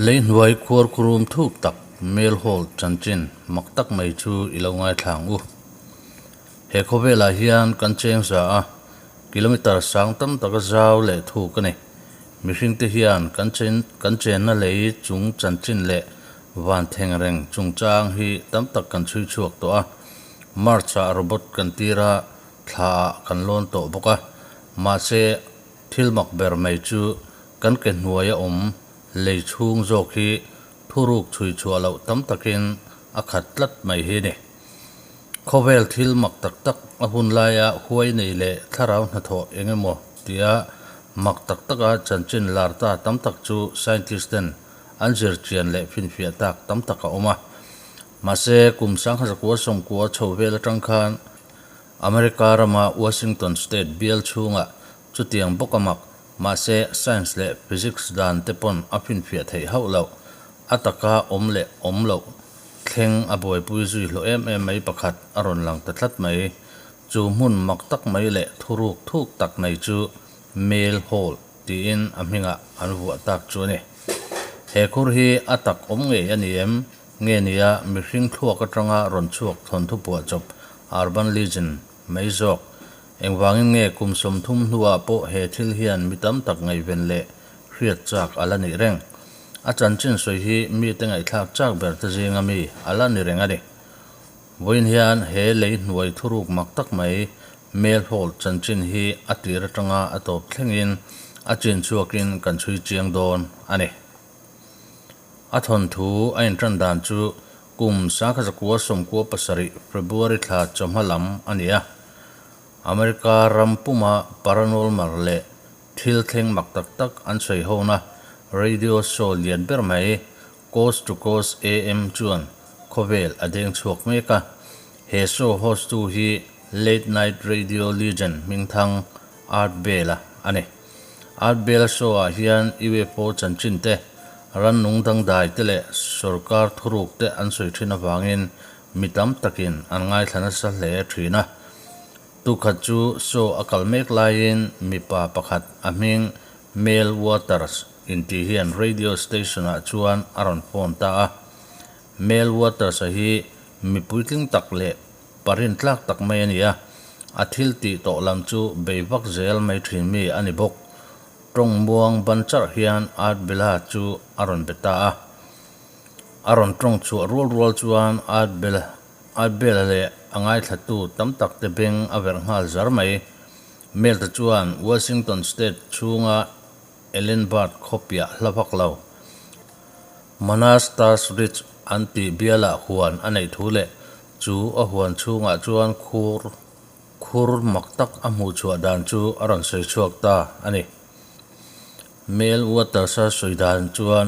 Lei hnuai khuar khurum thuk tak Mel Hall chanchin mak tak mai chu i lo ngaithla ang u. He khawvelah hian kan cheng za a, kilometre sang tam taka zau leh thuk a ni. Mihringte hian kan chen kan chenna lei chung chanchin leh van theng reng chungchang hi tam tak kan chhui chhuak tawh a. March-ah robot kan tir a, thlaah kan lawn tawh bawk a. Mahse, thil mak ber mai chu kan ke hnuaia awm lei chhung zawk hi thuruk chhui chhuah loh tam takin a khat tlat mai hi a ni. Khawvel thil mak tak tak a hun laia huai nei leh thlarau hnathawh eng emaw tia mak tak taka chanchin lar ta tam tak chu scientist ten an zir chian leh finfiah tak tam tak a awm a. Mahse, kum sangha zakua sawmkua chho vel atang khan America rama Washington State bial chhungah chutiang bawk a mak, mahse science leh physics dan te pawn a finfiah theih hauh loh, a taka awm leh awm loh Thleng a buaipui zui hlawh em em mai pakhat a rawn lang ta tlat mai. Chu hmun mak tak mai leh thuruk thuk tak nei chu Mail Hall tiin a hmingah an vuah tak chu a ni. He khur hi a tak awm ngei a ni em? Nge nia mihring thluak atanga rawn chhuak thawnthu puah chawp Urban Legend mai zawk. Engvangin nge kum 30 hnuah pawh he thil hian mi tam tak ngaihven leh hriat chak a la nih reng? A chanchin sawi hi mite ngaihthlak chak ber te zinga mi a la ni reng a ni. Vawiin hian he lei hnuai thuruk mak tak mai Mel Hall chanchin hi a tir atanga a tawp thlengin a chin chhuakin kan chhui chiang dawn a ni. A thawnthu a intan dan chu kum 1997 February thla chawhma lam a ni a. America ram puma paranormal leh Thil thleng mak tak tak an sawi hona radio show lian ber mai Coast to Coast AM chuan khawvel a deng chhuak mek a. He show host tu hi Late Night Radio legend hmingthang Art Bell-a a ni. Art Bell-a show ah hian UFO chanchin te, rannung dangdai te leh sorkar thuruk te an sawi thin avangin mi tam takin an ngaithla nasa hle thin a. Tukhat chu show a kal mek laiin mipa pakhat a hming Mel Waters intih hian radio station-ah chuan a rawn phone ta a. Mel Waters-a hi mi puitling tak leh parin tlak tak mai a ni a, a thil tih tawh lam chu bei vak zel mai thin mi a ni bawk. Tawng muang ban charh hian Art Bella chu a rawn be ta a. A rawn tawng chhuah rual rual chuan Art Bella A bel leh a ngaithlatu tam tak te beng a verh nghal zar mai. Mel-te chuan Washington State chhunga Ellenbard khawpiah hla vak lo. Manassas Ridge an tih bialah huan a neih thu leh chu a huan chhungah chuan khur khur mak tak a hmuh chhuah dan chu a rawn sawi chhuak ta a ni. Mel Waters-a sawi dan chuan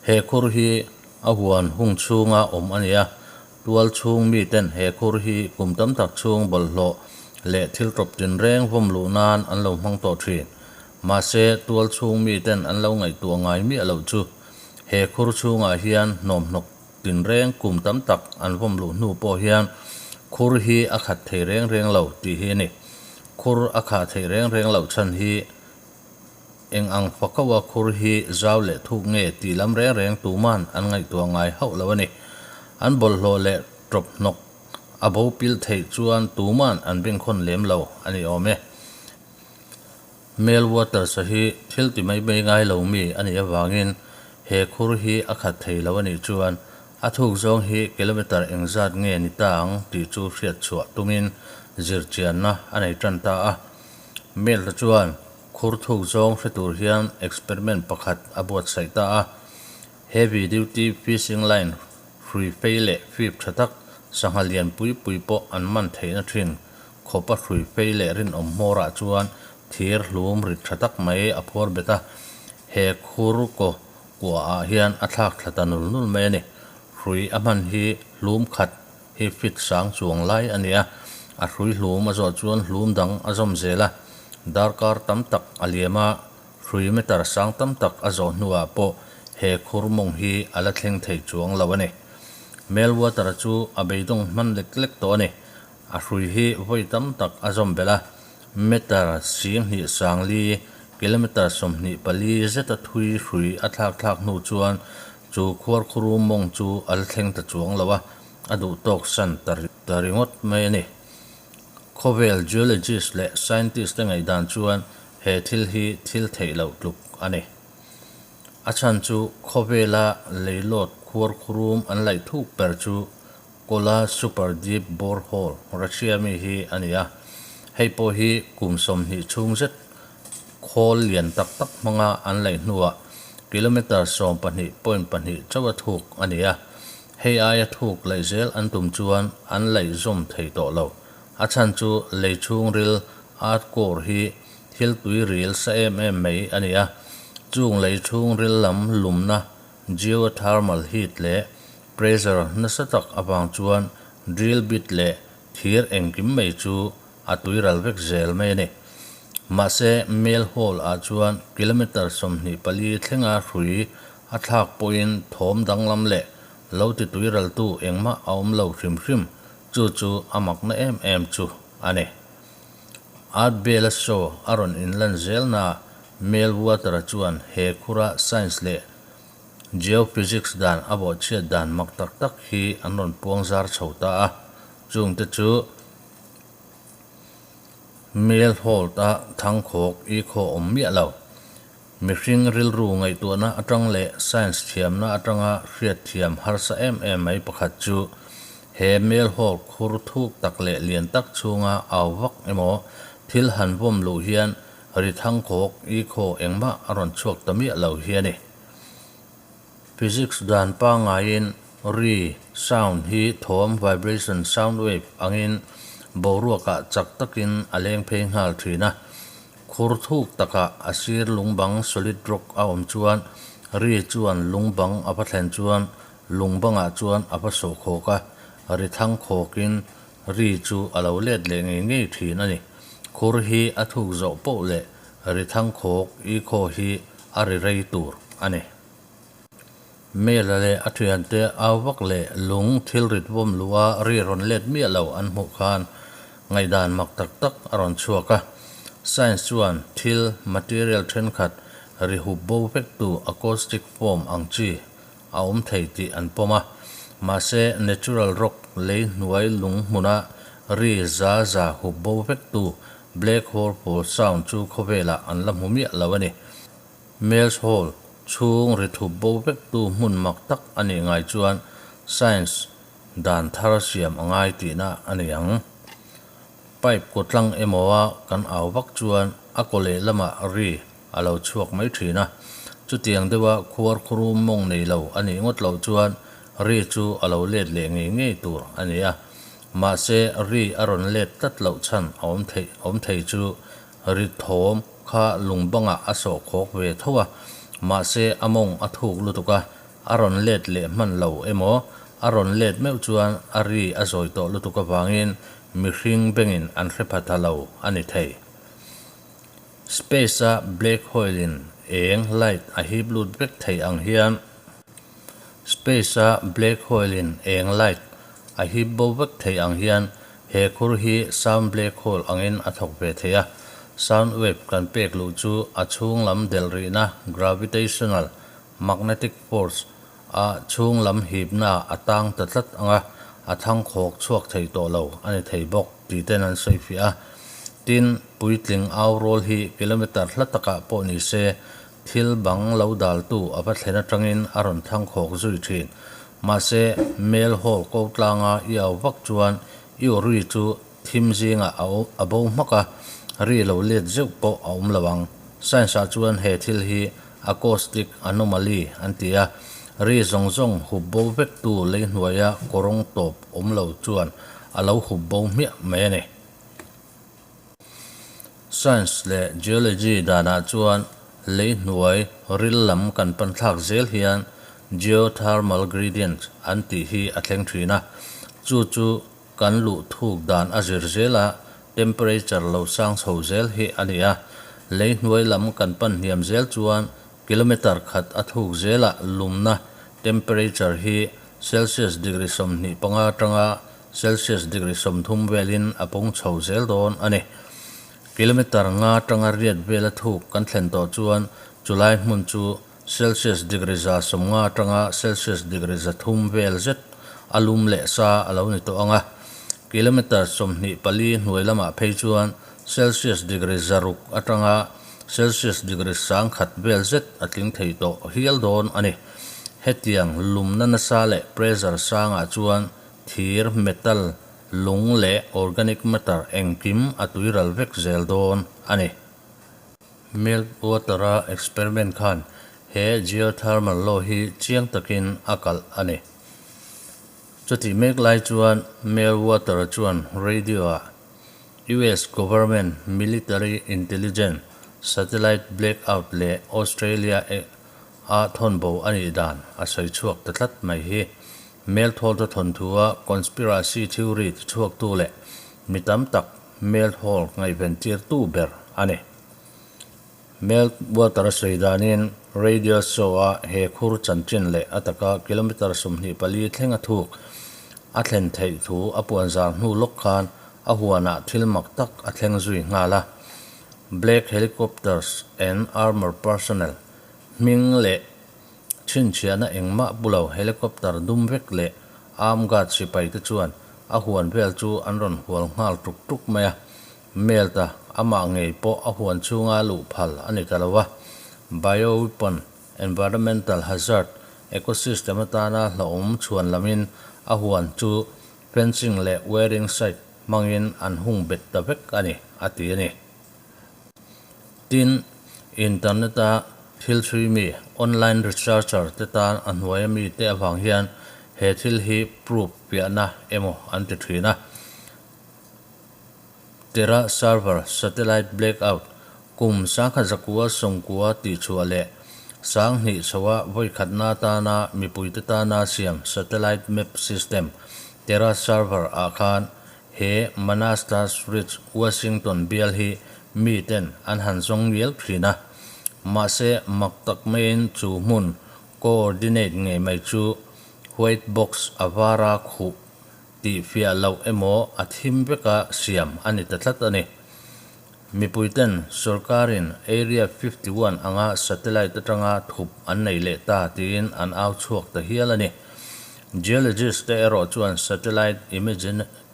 he khur hi a huan hung chhunga awm a ni a, tual chhung miten he khur hi kum tam tak chhung bawlhhlawh leh thil tawp tinreng vawm luh nan an lo hmang tawh thin. Mahse, tual chhung miten an lo ngaihtuah ngai miah loh chu he khur chhungah hian hnawmhnawk tinreng kum tam tak an vawm luh hnu pawh hian khur hi a khat thei reng reng lo tih hi a ni. Khur a khah theih reng reng loh chhan hi Eng ang fakaua khur hi zau leh thuk nge tih lam reng reng tuman an ngaihtuah ngai hauh lo a ni. An bawlhhlawh leh tawp hnawk a bo pil theih chuan tuman an bengkhawn lem lo a ni awm e. Mel Waters-a hi thil ti mai mai ngai lo mi a nih avangin he khur hi a khat thei lo a nih chuan a thuk zawng hi kilometre engzat nge ni ta ang tih chu hriat chhuah tumin zirchianna a nei tan ta a. Mel-te chuan Khur thuk zawng hre tur hian experiment pakhat a buatsaih ta a. Heavy duty fishing line hrui fei leh fip tha tak sangha lian pui pui pawh an man theihna thin khawpa hrui fei leh rinawm hmawrah chuan thir hlum rit tha tak mai a phuar bet a. He khur kaw kuaah hian a thlak thla ta nul nul mai a ni. Hrui a hman hi hlum khat hi fit sang chuang lai a ni a, a hrui hlum a zawh chuan hlum dang a zawm zel a, darkar tam tak a liam a, hrui meter sang tam tak a zawh hnuah pawh he khur mawng hi a la thleng thei chuang lo a ni. Mel water chu a beidawng hman lek lek tawh a ni. A hrui hi vawi tam tak a zawm belh a, meter 10,000 sang li, kilometer 24 zeta thui hrui a thlak thlak hnu chuan Chu khuarkhurum mawng chu a la thleng ta chuang lo a, a duh tawk san ta ta ringawt mai a ni. Khawvel geologist leh scientist te ngaihdan chuan he thil hi thil theih loh tluk a ni. A chhan chu khawvela leilawt khuarkhurum an laih thuk ber chu Kola Super Deep Borehole, Russia mi hi a ni a. Hei pawh hi kum 20 chhung zet khawl lian tak tak hmanga an laih hnuah kilometre 12.2 chauh a thuk a ni a. Hei aia thuk laih zel an tum chuan an laih zawm thei tawh lo. A chhan chu lei chhungril earth core hi thil tui ril sa em em mai a ni a. Chung lei chhungril lam lumna geothermal heat leh pressure nasa tak avang chuan drill bit leh thir engkim mai chu a tuiral vek zel mai a ni. Mahse, Mel Hall ah chuan kilometre 24 thlenga hrui a thlak pawhin thawm danglam leh lo ti tuiraltu engmah a awm lo hrim hrim, chu chu a makna em em chu a ni. Art Bell-a show a rawn inlan zelna Mel Water-a chuan he khura science leh Geophysics dan a bawhchhiat dan mak tak tak hi an rawn puang zar chho ta a, chungte chu Mel Holt-a thangkhawk i khaw awm miah lo. Mihring rilru ngaihtuahna atang leh science thiamna atanga hriatthiam harsa em em mai pakhat chu he Mel Holt khur thuk tak leh lian tak chhunga au vak emaw thil han vawm luh hian ri thangkhawk i khaw engmah a rawn chhuak ta miah lo hi a ni. Physics dan pangaiin ri, sound, hi thawm, vibration, sound wave, angin boruakah chak takin a leng phei nghal thin a. Khur thuk takah a sir lungbang, solid rock, a awm chuan ri chuan lungbang a va thlen chuan lungbangah chuan a va sawh khawk a, ri thang khawkin ri chu a lo let leh ngei ngei thin a ni. Khur hi a thuk zawh poh leh ri thang khawk i khaw hi a ri rei tur a ni. Mela leh a thiante au vak leh lung thil rit vawm luh a ri rawn let miah lo an hmuh khan ngaihdan mak tak tak a rawn chhuak a. Science chuan thil, material, thenkhat ri hup bo vektu acoustic form ang chi a awm thei tih an pawm a. Mahse, natural rock lei hnuai lung hmuna ri za za hup bo vektu black hole pawl sound chu khawvelah an la hmu miah lo a ni. Mills Hall chhung ri thup bo vektu hmun mak tak a nih ngai chuan science dan thar siam a ngai tihna a ni ang. Pipe kaw tlang emaw a kan au vak chuan a kaw lehlamah ri a lo chhuak mai thin a. Chutiang deuha khuar khurum mawng nei lo a nih ngawt loh chuan ri chu a lo let leh ngei ngei tur a ni a. Mahse, ri a rawn let tlat loh chhan a awm theih awm thei chu ri thawm kha lungbangah a sawh khawk ve tho a, mahse a mawng a thuk lutuk a, a rawn let leh hman lo emaw, a rawn let meuh chuan a ri a zawi tawh lutuk avangin mihring bengin an hre pha ta lo a ni thei. Space-a black hole-in eng, light, a hip lut vek thei ang hian Space-a black hole-in eng, light, a hip bo vek thei ang hian he khur hi sound black hole angin a thawk ve thei a. Sound wave kan pek luh chu a chhung lam delh rihna, gravitational magnetic force, a chhung lam hipna a tang ta tlat ang a, a thang khawk chhuak thei tawh lo a ni thei bawk tih ten an sawi fiah a. Tin, puitling au rawl hi kilometre hla takah pawh ni se thil bang lo daltu a va thlen atangin a rawn thang khawk zui thin. Mahse, Mel Hall ko tlanga i au vak chuan i aw ri chu thim zingah a bo hmak a, ri lo let zeuh pawh a awm lo ang. Science-ah chuan he thil hi acoustic anomaly an ti a, ri zawng zawng hup bo vektu lei hnuaia kawrawng tawp awm lo chuan a lo hup bo hmiah mai a ni. Science leh Geology danah chuan lei hnuai ril lam kan pan thlak zel hian geothermal gradient an tih hi a thleng thin a, chu chu kan luh thuk dan a zir zel a, temperature lo sang chho zel hi a ni a. Lei hnuai lam kan pan hniam zel chuan kilometre khat a thuk zelah lumna temperature hi Celsius degree 25 atanga Celsius degree 30 velin a pung chho zel dawn a ni. Kilometre nga atanga riat vela thuk kan thlen tawh chuan chulai hmun chu Celsius degree 150 atanga Celsius degree 300 vel zet a lum leh sa a lo ni tawh ang a. Kilometre 24 hnuai lamah phei chuan Celsius degree 600 atanga Celsius degree 1000 vel zet a tling thei tawh hial dawn a ni. Hetiang lumna nasa leh pressure sangah chuan thir, metal, lung leh organic matter engkim a tuiral vek zel dawn a ni. Meltwater-a experiment khan he geothermal law hi chiang takin a kalh a ni. Chutih mek lai chuan Meltwater-a chuan radio-ah US government military intelligence satellite blackout leh Australia a thawnbo a nih dan a sawi chhuak ta tlat mai hi Meltwater thawnthua conspiracy theory tichhuaktu leh mi tam tak Meltwater ngaihventirtu ber a ni. Meltwater a sawi danin radio show-a he khur chanchin leh a taka kilometre 24 thleng a thuk a thlen theih thu a puanzar hnu lawk khan a huanah thil mak tak a thleng zui nghal a. Black Helicopters and Armour Personnel hming leh chhinchhiahna engmah pu lo helicopter dum vek leh armed guard sipai te chuan a huan vel chu an rawn hual nghal tuk tuk mai a. Melt-a amah ngei pawh a huan chhunga luh phal a ni ta lo a. Bioweapon, environmental hazard, ecosystem atana hlauhawm chhuan lamin a huan chu fencing leh wiring site hmangin an hung bet ta vek a ni, a ti a ni. Tin, internet-a thil chhui mi, online researcher, te tan a hnuaia mite avang hian he thil hi proof piahna emaw an ti thin a. Terra Server Satellite Blackout kum 1990 tihchhuah leh 2000 chhoa vawikhatna atana mipuite tana siam satellite map system Terra Server ah khan he Manassas Ridge, Washington bial hi miten an han zawng ngial thin a. Mahse mak tak maiin chu hmun coordinate ngei mai chu white box a vara khuh tihfiah loh emaw a thim veka siam a ni ta tlat a ni. Mipuiten sorkarin Area 51 anga satellite atanga thup an nei leh ta tiin an au chhuak ta hial a ni. Geologist te erawh chuan satellite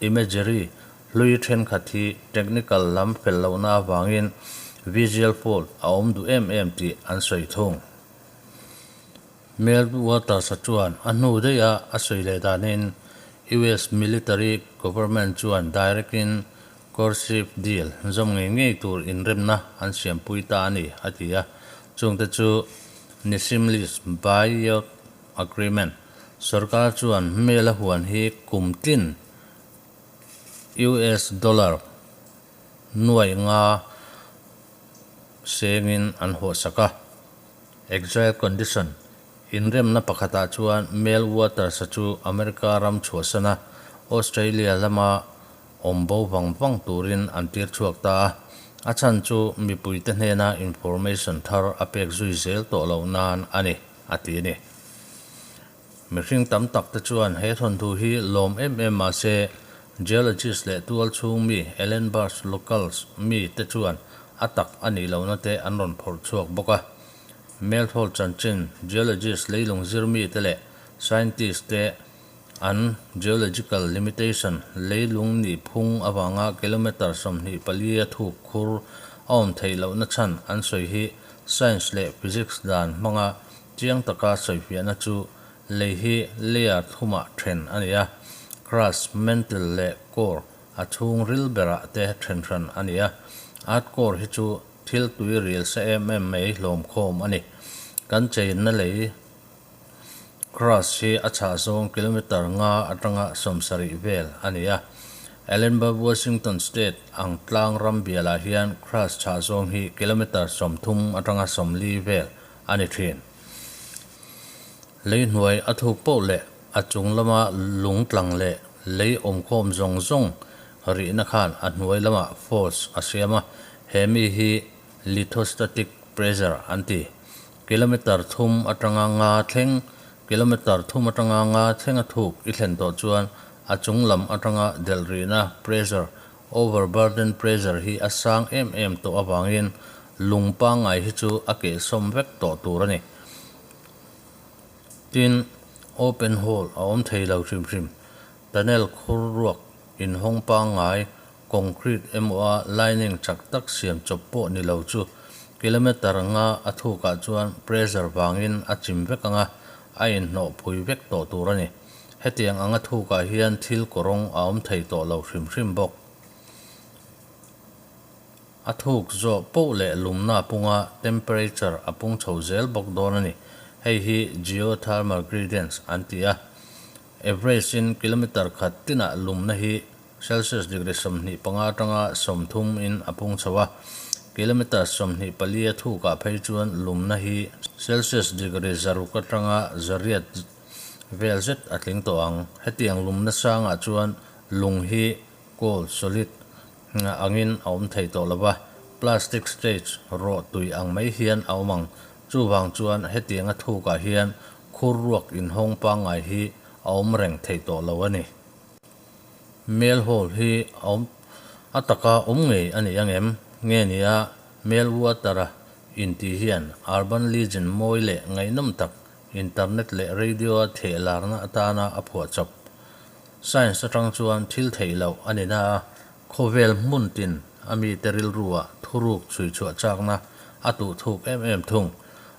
imagery hlui thenkhat hi technical lam fel lohna avangin visual fault a awm duh em em tih an sawi thung. Meltwater-a chuan a hnu daih a a sawi leh danin US military government chuan direct-in coercive deal zawm ngei ngei tur inremna an siampui ta a ni, a ti a. Chungte chu Nissim List Buyout Agreement sorkar chuan hmel a huan hi kum tlin US dollar 500 sengin an hawhsak a. Exile condition, Inremna pakhatah chuan Meltwater-a chu America ram chhuahsana Australia lama awm bo vang vang turin an tir chhuak ta a. A chhan chu mipuite hnena information thar a pek zui zel tawh loh nan a ni, a ti a ni. Mihring tam tak te chuan he thawnthu hi lawm em em mah se, geologist leh tual chhung mi Ellen Bush locals mi te chuan a tak a nih lohna te an rawn phawrh chhuak bawk a. Melthawl chanchin geologist leilung zir mi te leh scientist te an geological limitation leilung nih phung avanga kilometre 24 a thuk khur a awm theih lohna chhan an sawi hi science leh physics dan hmanga Chiang taka sawifiahna chu lei hi layer thumah then a ni a, crust, mantle leh core a chhung ril berah te then hran a ni a. Earth core hi chu thil tui ril sa em em mai hlawm khawm a ni. Kan cheinna lei crust hi a chhah zawng kilometre nga atanga 70 vel a ni a. Allenburg, Washington State ang tlang ram bialah hian crust chhah zawng hi kilometre 30 atanga 40 vel a ni thin. Lei hnuai a thuk poh leh a chung lama lung tlang leh lei awmkhawm zawng zawng rihna khan a hnuai lamah force a siam a, he mi hi lithostatic pressure an ti. Kilometre thum atanga nga thleng Kilometre thum atanga nga thleng a thuk i thlen tawh chuan a chung lam atanga delh rihna pressure Overburden pressure hi a sang em em tawh avangin lung pangngai hi chu a kehsawm vek tawh tur a ni. Tin, open hole a awm thei lo hrim hrim. Tunnel khur ruak inhawng pangngai, concrete emaw a lining chak tak siam chawp pawh ni lo chu kilometre nga a thukah chuan pressure vangin a chim vek ang a, a inhnawh phui vek tawh tur a ni. Hetiang anga thukah hian thil kawrawng a awm thei tawh lo hrim hrim bawk. A thuk zawh poh leh lumna a pung a, temperature a pung chho zel bawk dawn a ni. Hei hi geothermal gradients an ti a. Average in kilometre khat tinah lumna hi Celsius degree 25 atanga 30 in a pung chho a, kilometre 24 a thukah phei chuan lumna hi Celsius degree 600 atanga 800 vel zet a tling tawh ang. Hetiang lumna sangah chuan lung hi cold, solid, angin a awm thei tawh lo va, plastic stage rawh tui ang mai hian a awm ang. Chuvang chuan hetianga thukah hian khur ruak inhawng pangngai hi a awm reng thei tawh lo a ni. Mail hole hi a awm a taka awm ngei a ni ang em? Nge nia mail water-a intih hian urban legend mawi leh ngaihnawm tak internet leh radio-a theh larna atana a phuah chawp. Science atang chuan thil theih loh a ni na a, khawvel hmun tin a mite rilruah thuruk chhui chhuah chakna a tuh thuk em em thung.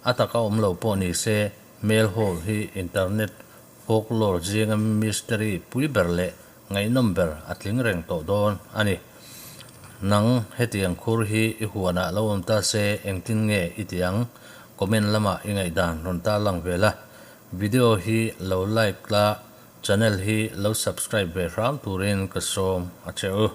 A taka awm lo pawh ni se, mail hole hi internet folklore zinga mystery pui ber leh ngaihnawm ber a tling reng tawh dawn a ni. Nang hetiang khur hi i huanah lo awm ta se engtin nge i ti ang? Comment lamah i ngaihdan rawn tarlang ve la. Video hi lo like la, channel hi lo subscribe ve hram turin ka sawm a che u.